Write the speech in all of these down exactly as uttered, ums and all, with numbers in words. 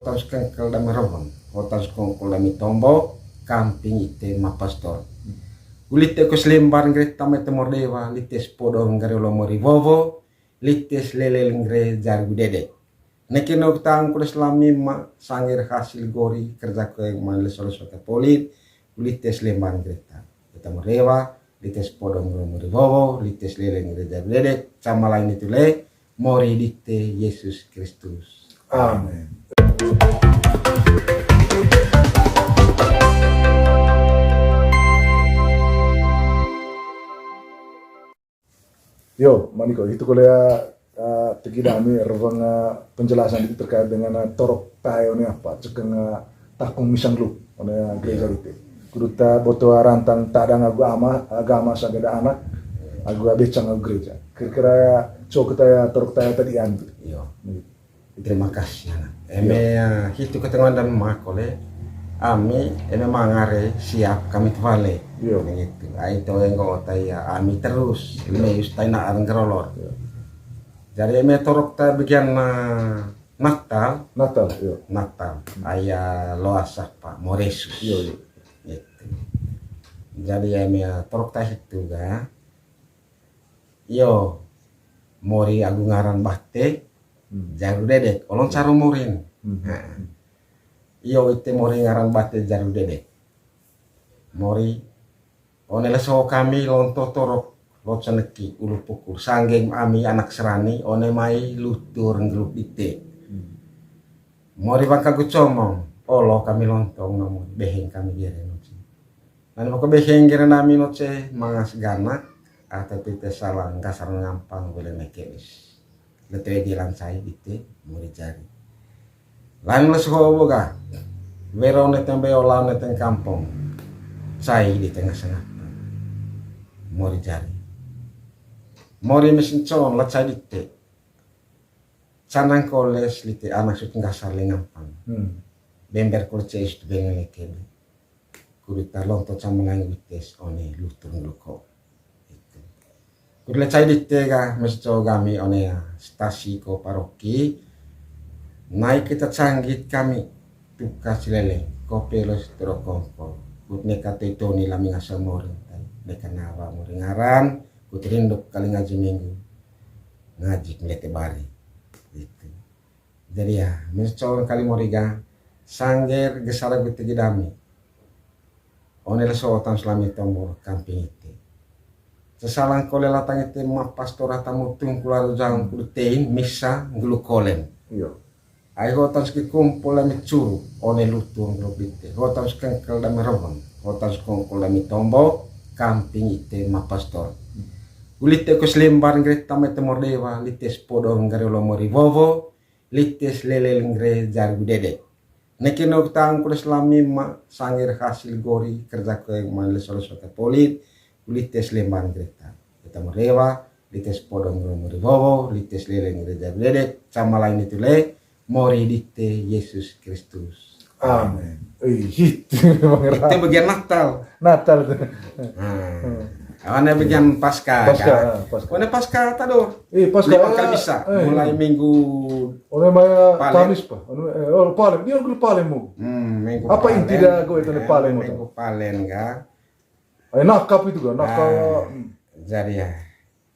Terus kengkel dami reweng, hotan kongkol dami tombo, kamping ite ma pastor. Ulite kus lembar nggere tama ite mor dewa, lites podong nggere olo mori wowo, lites lelel nggere jaru dedek. Neke no tang kudes lami ma sangir hasil gori kerja kue man leso-leso ke polin, ulites lembar nggere ta. Ita mor dewa, lites podong nggere mori wowo, lites lelel nggere jaru dedek, sama lain itu le, mori dite Yesus Kristus. Amin. Yo, maniko, itu kole ya, eh, tegi dami reweng, eh, penjelasan dikit terkait dengan, eh, torok tae one apa, cekeng, eh, takung misang lu, one, eh, gereja dite. Kudu ta boto rantang tadang agu ama, agama sagada anak, agu becang agu gereja. Kira-kira cok kita ya torok tae tadi anu. Iyo. Terima kasih, anak. Eme, ah, hitu ketengahan dan makole. Ami, eme mangare siap kami tevale. Iyo. Begitu. Ai to enggo otai ya, ami terus. Iyo. Eme ustai na areng gerolor. Iyo. Jadi eme torok ta bagian, ah, Natal. Natal, iyo. Natal. Hmm. Aya loasah pa, mori Yesus. Iyo, iyo. Gitu. Jadi eme torok ta hitu ga. Iyo, mori agu ngaran bahte, hmm, jaru dedek. Olon saru morin. Hmm. Nah. Iyo, ite mori ngaran bahte jaru dedek. Mori, one leso kami lonto torok, lot seneki, ulu pukul. Sanggeng ami anak serani, one mai lutur nggelup ite. Hmm. Mori bangka gu comong, olo kami lontong namun, beheng kami gere nonsi. Nani mako beheng gere nami noce mangas ganak, ata tite salang kasar ngampang bele nekebis. Lete di lansai dite mori jari. Lain lesu ho boga. Wero ne tembe ola ne teng kampong. Cai di tengah sengah. Mori jari. Mori mesin con la cai dite. Canang koles lite anak sut ngasar le ngampang. Hmm. Bember kolce is tu bengele kebe. Kudu ta lonto cama langi utes one lutung luko. Itu. Kudu le cai dite ga, mesti cowok gami one ya, stasi ko paroki. Naik kita canggit kami, tuka silele, kope los terokongko. Kut neka toi toni lami ngasa morin tai, neka nawa morin ngaran, kut rinduk kali ngaji minggu. Ngaji melihat bari. Itu. Jadi ya, mesti cowok kali mori ga, sangger gesara gute gedami. One leso otan selami tombor kamping ite. Sesalang kole latang ite ma pastora tamu tungkula rujang kudu tein misa ngelu kolen. Iyo. Ai hotan seki kumpul dami curu, one lutung ngelu ite. Hotan sekengkel dami reweng, hotan sekongkol dami tombo, kamping ite ma pastor. Ulite kus lembar nggere tama ite mor dewa, lites podong nggere olo mori wowo, lites lelel nggere jaru dedek. Neke no tang kudes lami ma sangir hasil gori kerja kue man leso-leso ke polin, lites lembar nggere ta. Ita mor dewa, lites podong nggere mori wowo, lites lelel nggere jaru dedek, sama lain itu le, mori dite Yesus Kristus. Amin. Ih, itu memang. Itu bagian Natal. Natal tuh. Nah. Hmm. Awane bagian Paskah, Paskah, kan? Ah, Paskah. Awane Paskah tado. Eh, Paskah, lima kali eh, bisa. Eh, mulai minggu One maya Palen. Kamis, Pak. One, eh, oh, Palen. Dia udah Palen mau. Hmm, minggu Apa Palen. Inti dah gue itu Eh, Palen mau? Minggu Palen, kan? Eh, nakap itu kan, nakap. Ah, Hmm. Jadi ya.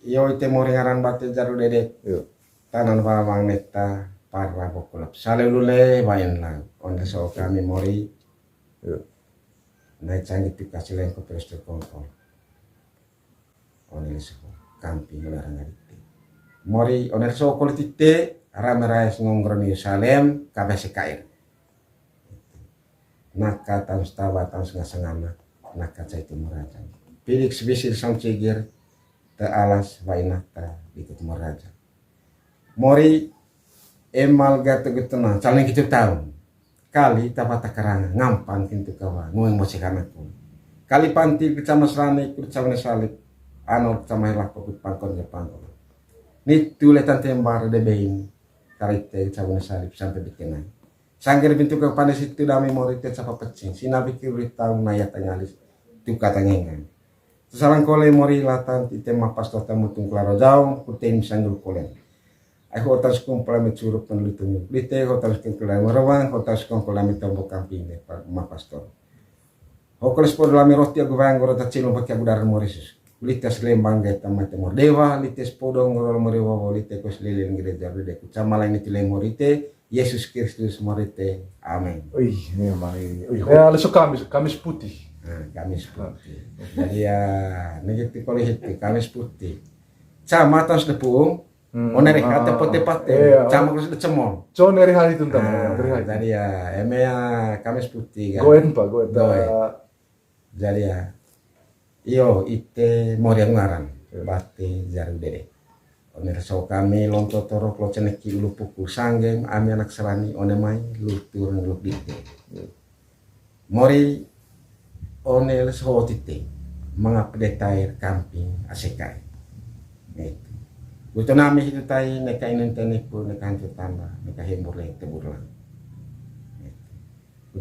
Iyo ite mori ngaran bate jaru dedek. Iyo. Tanan wawang neta para bokulap. Sale ulule wain lau. Onde so kami mori. Iyo. Nai canggih tu kasi lengko terus terkongkol. Onde so kamping ularang adikte. Mori onde so kolitite rame rais ngongkron Yerusalem kabeh sekair. Naka taun setawa taun senga-sengana, naka cai timur raja. Pidik sebisir saung cigir, te alas wainata di timur raja. Mori emal ga tegut tenang, calon kitu taun. Kali tapa takarang, ngampan kintu kawa, ngueng mosik anakku. Kali panti kecama serani, kecama salib, anol kecama helak, pokut pangkon ke pangkon. Nitu letan tembar de bein, karite kecama salib sampai bikinai. Sangger pintu ke panis itu dami mori te capa pecing. Sinabi kibri taung naya tengalis. Tuka tangengan. Sesalang kole mori latan tite ma pastor tamu tungkula rojau, kuten sanggul kolen. Ai hotas kumpul ami curuk penelitungnya. Lite hotas kumpul ami rewang, hotas kumpul ami tombok kamping de, Pak Ma Pastor. Hokoles podo lami roti agu wayang gorota cilung pakai agu darah morisus. Litas lembang geta mate mor dewa, litas podo ngorol mori wowo, lite kus lilin gereja rede ku camala ini tile morite, Yesus Kristus morite. Amin. Wih, memang ini. Wih, ya, lesu Kamis, Kamis putih. Nah, Kamis putih. Jadi ya, negeri kolih itu, Kamis putih. Sama tahun sedepung, Hmm, one reha ah, tepat-tepat iya, cama oh. Terus decemon. Con eri hari itu, ah, eri hari. Jadi ya, eme ya, Kamis putih kan. Goen, Pak, goen. Goen. Jadi ya, iyo, ite mori agu ngaran. Iya. Bate jaru dede. One reso kami lonto torok lo ceneki ulu pukul sanggeng, ami anak serani, one mai lutur ngeluk dite. Iya. Mori one les ho tite manga pedetair kamping asekai. Gitu. Gutu nami hitu tai neka inin tenipu neka hantu tanda neka hembur le tebur lang. Gitu.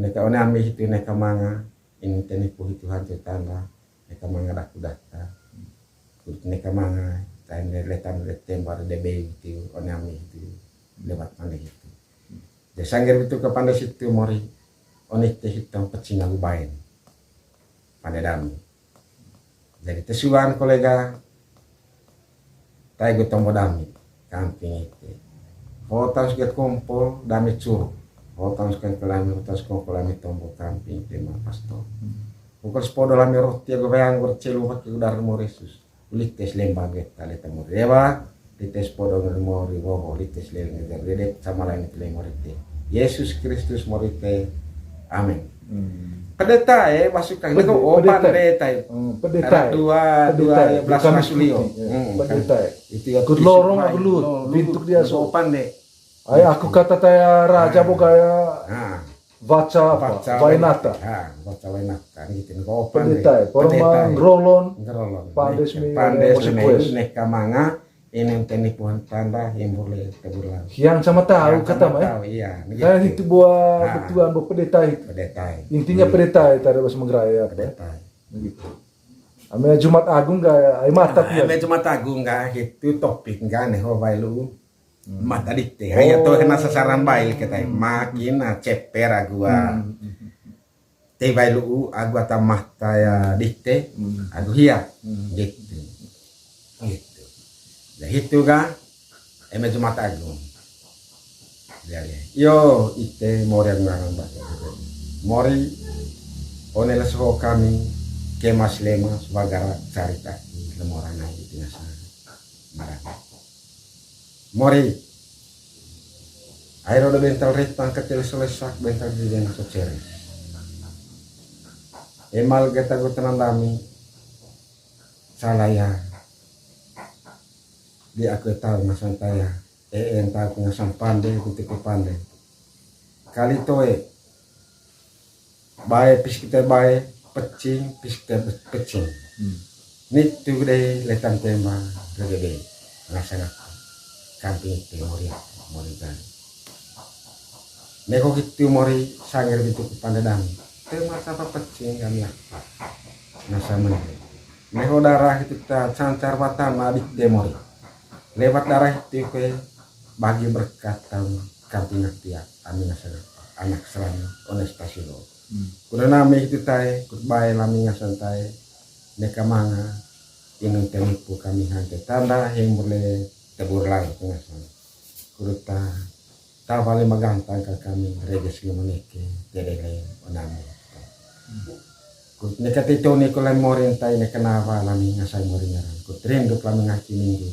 Neka one ami hitu neka manga inin tenipu hitu hantu tanda neka manga daku data. Neka manga tai ne letan le tembar de bei hitu one ami hitu lewat pande hitu. De sangger bitu ke pande situ mori one te hitong pecing agu baen. Pande dami. Jadi tesuan kolega tai gu tombo dami kamping ite. Hotan suka kompol dami curu. Hotan suka kelami, hotan suka kelami tombo kamping ite ma pastor. Pukul sepuluh lami roti agu wayang bercelu pakai udara morisus. Lites lembang geta leta mori dewa, lites podo mori wowo, lites leleng geta dede sama lain itu leng mori te. Yesus Kristus mori te. Amin. Hmm. Pedeta e masuk kan. Pede-, oh, pedeta. Pande tai. Hmm, pedeta. Karena dua, pedeta. Dua belas Kamis masulio. Putih, ya. Hmm, pedeta. Kan. Itu ya. Kut lorong aku lut, pintu dia so. Pande. Ai aku kata taya raja boga ya. Nah. Baca apa? Baca wainata. Ha, baca wainata. Gitu. Pendeta, pendeta. Ngerolon. Ngerolon. Pandes mi, pandes mi, neka manga, inen teni puhan tanda, yang boleh tebulan. Yang sama tahu kata mah. Tahu, iya. Kayak itu buah betuan, buah pendeta itu. Pendeta. Intinya pendeta itu ada bahasa Menggerai apa? Pendeta. Begitu. Ame Jumat Agung gak, ai mata. Ame Jumat Agung gak, itu topik gak nih, ho bae lu. Hmm. Mata dite. Hanya tuh kena sasaran bail kita. Hmm. Makin, ah, ceper agu, ah. Hmm. Te bail u agu ata mata ya dite. Hmm. Agu hia. Hmm. Gitu. Gitu. Nah, itu kan eme Jumat Agung. Jadi, yo, ite mori agu ngarang bahasa. Mori, one leso kami, kemas lemas, bagara, carita, lemorana, itu nasa. Marang. Mori. Air udah bental retang ketil selesak bental di dena socere. Emal geta gu tenandami. Salah ya. Di aku tahu ngasan taya. E, e, tahu ngasan pande, ku pande. Kali toe. Bae, pis kita bae, pecing, pis kita pecing. Hmm. Nitu gede letan temba, gede. Nasa ngapa. Kamping itu mori, mori gani. Neko gitu mori sangir bitu ku pande dami. Tema sapa pecing kami apa. Nasa mende. Neko darah itu ta cancar batana di temori. Lewat darah itu ke bagi berkat tahun kamping atia. Amin nasa ngapa. Anak serani, honest tasilo. Hmm. Kuda nami hitu tae, kut bae lami ngasan tae, neka manga, inung tenipu kami hante tanda, heng murle tebur laut ngasan. Kuda ta, ta bale magantang ka kami, reges ngemeneke, tedele onami. Hmm. Kut neka tito ni kulan morin tae, neka nawa lami ngasan morin ngaran. Kut rindu lami ngaji minggu,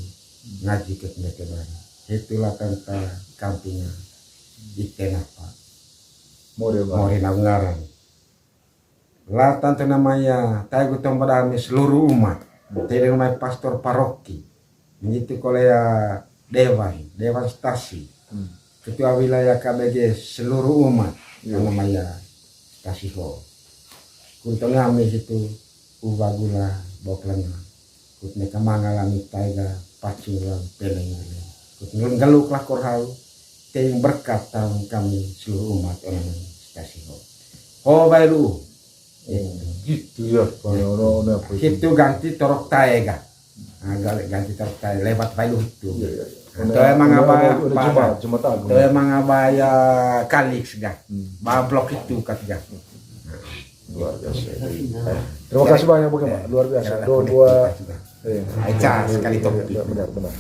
ngaji kut neke bari. Itulah tanta kampinga, ite napa. Morin, morin ngaran. Latan tu namanya, tae gu tombo dami seluruh umat. Tele namanya pastor paroki. Begitu kole ya dewan, dewan stasi. Hmm. Ketua wilayah K B G seluruh umat. Iya. Namanya stasi ho. Kuntung nami situ, uba gula, boklenga. Kut neka manga lami taiga, pacing lang peleng lang. Kut nggaluk lakor hau, teing berkat tahun kami seluruh umat orang stasi ho. Ho bae lu. Gitu ya, Pak. Gitu. Ono, ono apa itu? Itu ganti torok tae ga. Nah, ganti torok tae lewat bae lu itu. Iya, iya, iya. Itu emang apa ya? Jumat, Jumat Agung. Itu emang apa ya, kali sudah. Ba blok itu ketiga. Luar biasa. Terima kasih banyak, Bukema. Luar biasa. Dua, dua. Iya. Aica sekali topi. Benar, benar.